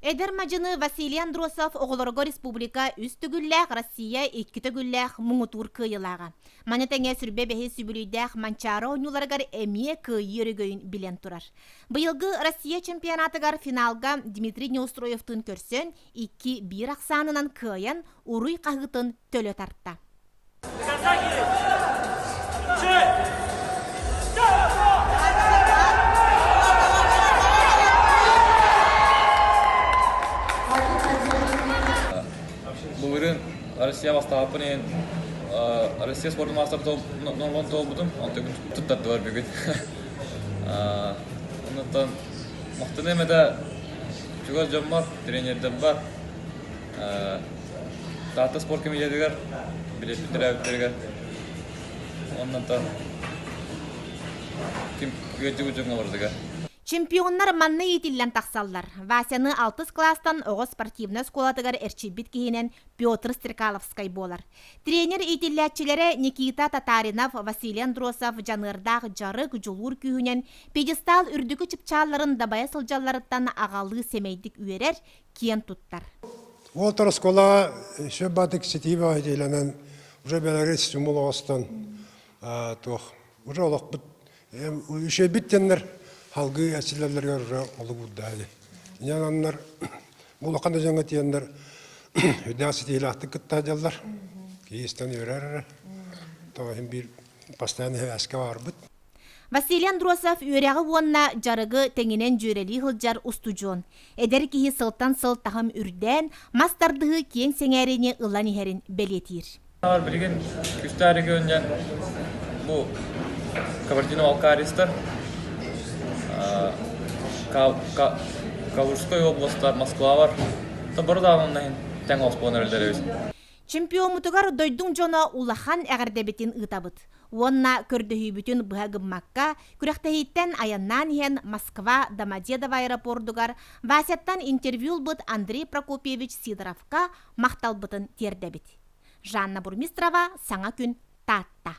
Эдэр мадьыны Василий Андросов оҕолорго республика үс төгүллээх, Россия икки төгүллээх муҥутуур кыайыылааҕа. Маны тэҥэ сүрбэ бэһис үбүлүйдээх Манчаары оонньууларыгар эмиэ кыайыы өрөгөйүн билэн турар. Быйылгы Россия чемпионатыгар финалга Дмитрий Неустроевтыын көрсөн, 2-1 ахсаанынан кыайан, уруй хаһыытын төлө тарта. Былырыын Россия бастаабыппын иһин Россия спордун маастар нолон туолбутум, онтон туттардылар бүгүн. Оннуттан махтаныам этэ чугас дьоммор, тренердэрбэр, Таатта спорт комитетыгар, билиэппит төрөөбүттэригэр оннуттан ким ыалдьыбыт дьоҥҥо барытыгар. Чемпионнар манна иитиллэн тахсаллар. Васяны алтыс кылаастан оҕо спортивнай оскуолатыгар эрчийбит киһинэн Петр Стрекаловскай буолар. Тренер иитиллээччилэрэ Никита Татаринов, Василий Андросов дьаныардаах дьарык, дьулуур күүһүнэн пьедестал үрдүкү чыпчаалларын дабайа сылдьалларыттан аҕалыы сэмэйдик үөрэр, киэн туттар. Уолтар оскуолаҕа сөп баатык ситии баҕайытыыланан уже бэлэри стимул оҕостон туох уже олохпут үчүгэйбит диэннэр халгыы эрчиллэллэригэр уже олук уурдаали. Инньэ бу улахан да дьоҥҥо тиийэннэр үрдээх ситиилээхтик кытта сылдьаллар. Киһи истэн үөрэр эрэ. Тоҕо иһин биир постоянно эһээскэ баарбыт. Василий Андросов үөрэҕи уонна дьарыгы тэҥинэн дьүөрэлии сылдьар устудьуон. Эдэр киһи сылтан сыл таһым үрдээн, мас тардыһыы киэҥ сэҥээриини ылан иһэрин бэлиэтиир. Билигин күүстээх регионҥа бу Кабардино-Балкаристар, Калужскай областар, Москвалар бары даҕаны тэҥ олохпун эрэллэр эбит. Чемпиоммутугар дойдуҥ дьоно улахан эҕэрдэбитин ыытабыт уонна көрдөһүүбүтүн быһа гыммакка, күрэхтэһииттэн айаннаан иһэн Москва Домодедово аэропордугар Васяттан интервью ылбыт Андрей Прокопьевич Сидоровка махталбытын тиэрдэбит. Жанна Бурмистрова, Саҥа күн, Таатта.